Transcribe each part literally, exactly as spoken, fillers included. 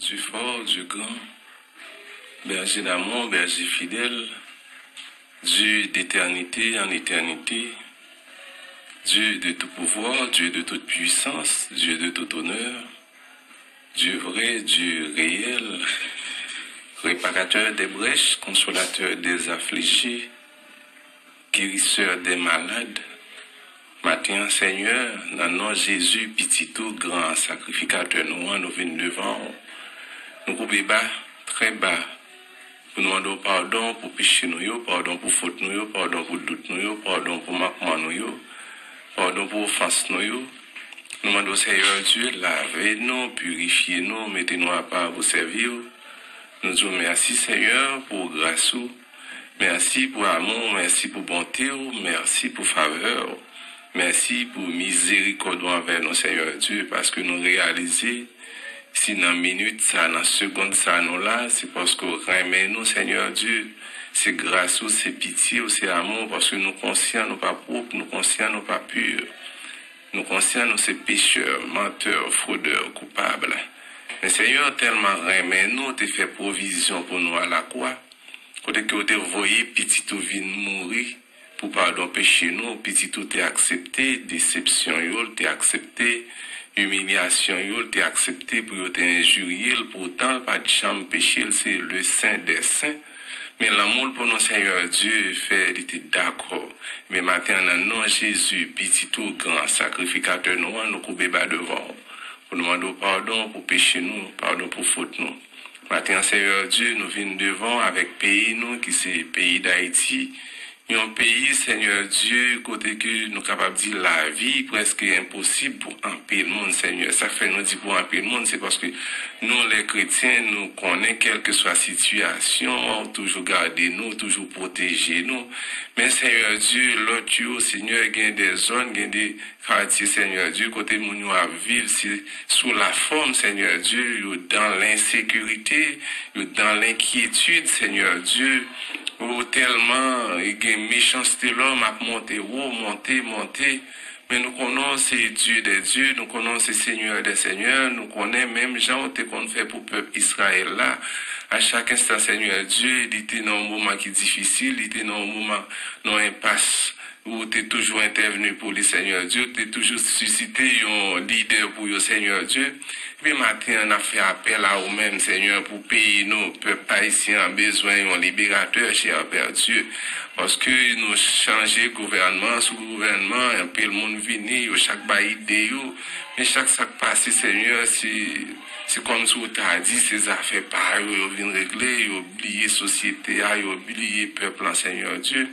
Dieu fort, Dieu grand, berger d'amour, berger fidèle, Dieu d'éternité en éternité, Dieu de tout pouvoir, Dieu de toute puissance, Dieu de tout honneur, Dieu vrai, Dieu réel, réparateur des brèches, consolateur des affligés, guérisseur des malades. Maten an, Senyè, nan non Jezi, Pitit ou, gran sakrifikatè nou an, nou vin devan ou. Nou koube ba, trè ba, pou nou mande w padon pou peche nou yo, padon pou fot nou yo, padon pou dout nou yo, padon pou mankman nou yo, padon pou ofans nou yo. Nou mande w, Senyè Dye, lave nou, pirifye nou, mete nou apa pou sèvi w. Nou di w mèsi, Senyè, pou gras ou. Mèsi pou amou w, mèsi pou bonte w, mèsi pou favè w. Mèsi pou mizerikòd ou anvè nou, Senyè Dye, paske nou reyalize si nan minit sa, nan segond sa nou la, se paske w renmen nou, Senyè Dye. Se gras ou, se pitye w, se amou w, paske nou konsyan nou pa pwòp, nou konsyan nou pa pi. Nou konsyan nou se pechè, mantè, fwodè, koupab. Men Senyè tèlman renmen nou, te fè pwovizyon pou nou alakwa, kote ke w te voye Pitit ou vin mouri pou padon peche nou. Pitit ou te aksepte desepsyon yo, l te aksepte imilyasyon yo, l te aksepte pou yo te enjirye l, poutan l pa t janm peche, l se le sen dè sen. Men lanmou l pou nou, Senyè Dye, fè li te dakò. Men maten an, nan non Jezi, Pitit ou, gran sakrifikatè nou an, nou koube ba devan w, pou nou mande w padon pou peche nou, padon pou fot nou. Maten an, Senyè Dye, nou vin devan w avèk peyi nou, ki se peyi Dayiti. Yon peyi, Senyè Dye, kote ke nou kapab di lavi prèske enposib pou anpil moun, Senyè. Sa k fè nou di pou anpil moun, se paske nou, lè kretyen, nou konnen kèlkeswa sitiyasyon an, ou toujou gade nou, ou toujou pwoteje nou. Men, Senyè Dye, lòt yo, Senyè, gen de zòn, gen de katye, Senyè Dye, kote moun yo ap viv, se sou lafòm, Senyè Dye, yo dan lensekirite, yo dan lenkyetid, Senyè Dye. Ou tèlman gen mechanste lòm ap monte wo, monte, monte. Men nou konnen w se Dye dè Dye, nou konnen w se Senyè dè Senyè, nou konnen menm jan w te konn fè pou pèp Israyèl la, a chak enstan, Senyè Dye, li te nan yon moman ki difisil, li te nan yon moman, nan yon enpas. Ou te toujou entèvni pou li, Senyè Dye, ou te toujou sisite yon lidè pou yo, Senyè Dye. Epi maten an, n ap fè apèl a ou menm, Senyè, pou peyi nou. Pèp ayisyen an bezwen yon liberatè, chè Pè Dye. Paske nou chanje gouvènman sou gouvènman, anpil moun vini, yo chak bay ide yo. Men chak sa k pase, Senyè, se, se kòmsi w ta di se zafè pa yo yo vin regle, yo bliye sosyete a, yo bliye pèp lan, Senyè Dye.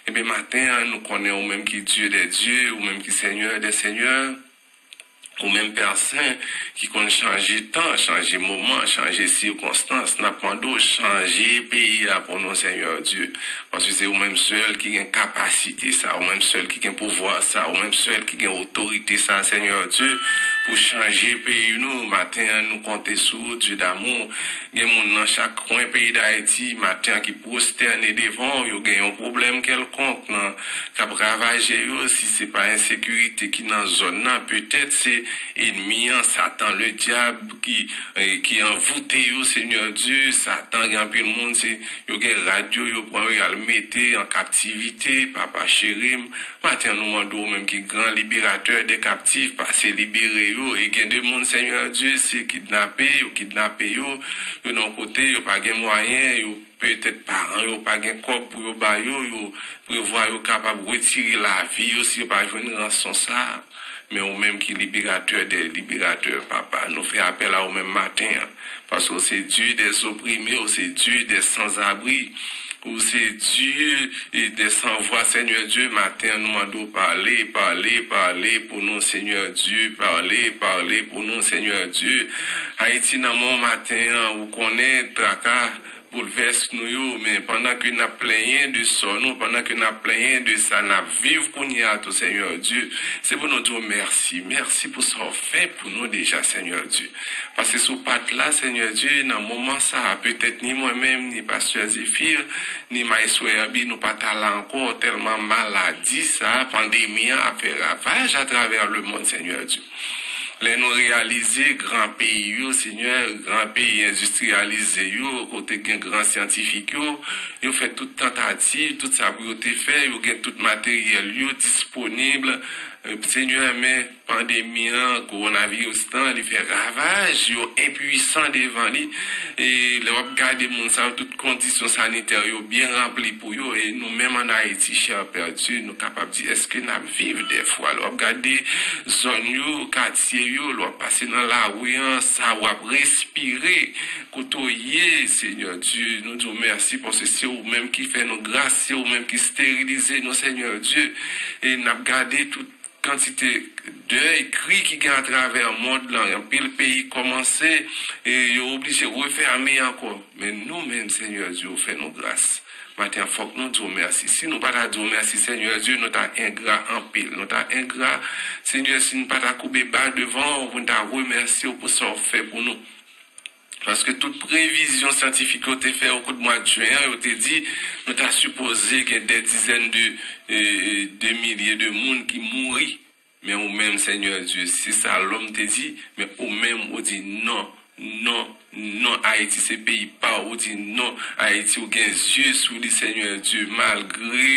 Ebyen, maten an, nou konnen ou menm ki Dye dè Dye, ou menm ki Senyè dè Senyè, ou menm Pè Sen, ki konn chanje tan, chanje moman, chanje sikonstans. N ap mande w chanje peyi a pou nou, Senyè Dye. Paske se ou menm sèl ki gen kapasite sa, ou menm sèl ki gen pouvwa sa, ou menm sèl ki gen otorite sa, Senyè Dye, pou chanje peyi nou. Maten an, nou konte sou ou, Dye damou. Gen moun nan chak kwen peyi Dayiti, maten an, ki pwostène devan w, yo gen yon pwoblèm kèlkonk nan, k ap ravaje yo, si se pa ensekirite ki nan zòn nan, petèt se ènmi an, Satan Ledyab, ki, eh, ki anvoute yo, Senyè Dye. Satan, gen anpil moun, se, yo gen rad yo, yo pran yo, y al mete an kaptivite, Papa cheri m. Maten an, nou mande w, ou menm ki gran liberatè dè kaptif, pase libere yo. E gen de moun, Senyè Dye, se kidnape yo kidnape yo. Yo nan yon kote, yo pa gen mwayen, yo petèt paran yo pa gen kòb pou yo ba yo, yo prevwa yo kapab retire lavi yo si yo pa jwenn ranson sa a. Men ou menm ki liberatè dè liberatè, Papa, nou fè apèl a ou menm maten an. Paske w se Dye dè zoprime, w se Dye dè sanzabri, ou se Dye e dè sanvwa, Senyè Dye. Maten an, nou mande w pale, pale, pale pou nou, Senyè Dye. Pale, pale pou nou, Senyè Dye. Ayiti nan men w maten an, ou konnen traka, boulvès nou yo, men pandan ke n ap plenyen de sò nou, pandan ke n ap plenyen de sa n ap viv kounye a tou, Senyè Dye, se pou nou di w mèsi. Mèsi pou sa w fè pou nou deja, Senyè Dye. Paske si w pa t la, Senyè Dye, nan moman sa a, petèt ni mwen menm, ni pastè Zéphir, ni maestro Herby, nou pa ta la ankò, tèlman maladi sa a, pandemi an ap fè ravaj atravè lemonn, Senyè Dye. Lè nou reyalize gran peyi yo, Senyè, gran peyi endistriyalize yo, kote gen gran syantifik yo, yo fè tout tantativ, tout sa pou yo te fè, yo gen tout materyèl yo disponib. Senyè, men pandemi an, kowonaviris lan, li fè ravaj, yo enpwisan devan li. E lè w ap gade moun sa yo, tout kondisyon sanitè yo byen ranpli pou yo. E nou menm ann Ayiti, chè pèdi, nou kapab di, èske n ap viv dèfwa? Lè w ap gade zòn yo, katye yo, lè w ap pase nan lari an, sa w ap respire, kote w ye, Senyè Dye, nou di w mèsi paske se ou menm ki fè nou gras, se ou menm ki sterilize nou, Senyè Dye. E n ap gade tout kantite dèy, kri ki gen atravè mond lan. Anpil peyi kòmanse, e yo oblije refèmen ankò. Men nou menm, Senyè Dye, ou fè nou gras. Maten an, fòk nou di w mèsi. Si nou pa ta di w mèsi, Senyè Dye, nou ta engra anpil. Nou ta engra, Senyè, si nou pa ta koube ba devan w pou nou ta remèsye w pou sa w fè pou nou. Paske tout previzyon syantifik yo te fè o kou mwa jen an, yo te di nou ta sipoze gen dè dizèn de, e, de milye de moun ki mouri. Men ou menm, Senyè Dye, se sa lòm te di, men ou menm, ou di non, non, non, Ayiti se peyi pa w, ou di non, Ayiti ou gen zye sou li, Senyè Dye, malgre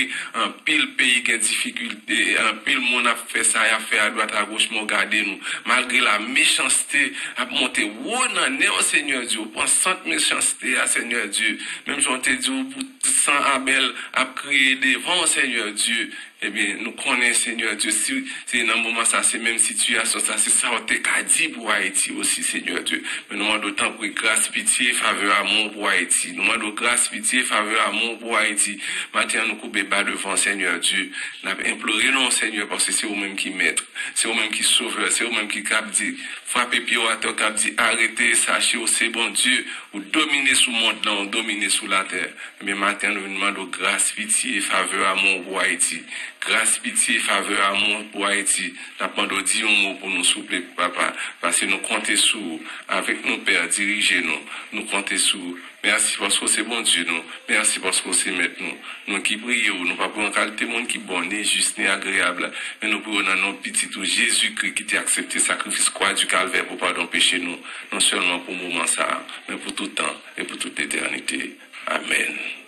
anpil peyi gen difikilte, anpil moun ap fè sa y ap fè adwat agoch, men w gade nou. Malgre la mechanste ap monte wo nan nen w, Senyè Dye, ou pran sant mechanste a, Senyè Dye. Menm jan w te di w pou san Abèl ap kriye devan w, Senyè Dye. Ebyen, nou konnen, Senyè Dye, si se nan moman sa, se menm sitiyasyon sa, se sa w te ka di pou Ayiti osi, Senyè Dye. Men nou mande w tanpri gras, pitye, favè, amou pou Ayiti. Nou mande w gras, pitye, favè, amou pou Ayiti. Maten an, nou koube ba devan w, Senyè Dye. N ap enplore non w, Senyè, paske se ou menm ki mèt, se ou menm ki sovè, se ou menm ki kab di, frape pye w atè, w kab di, arete, sache w se Bondye, ou domine sou mond lan, ou domine sou latè. Ebyen, maten an, nou vin mande w gras, pitye, favè, amou pou Ayiti. Gras, pitye, favè, amou pou Ayiti. N ap mande w di yon mo pou nou, souple, papa. Paske nou konte sou ou. Avèk nou, Pè, dirije nou. Nou konte sou ou. Mèsi paske w se Bondye nou. Mèsi paske w se Mèt nou. Nou ki priye w, nou pa priye w an kalite moun ki bon, ni jis, ni agreyab. Men nou priye w nan non Pitit ou, Jezikri, ki te aksepte sakrifis kwa di Kalvè pou padon peche nou. Non sèlman pou moman sa a, men pou tout tan e pou tout letènite. Amèn.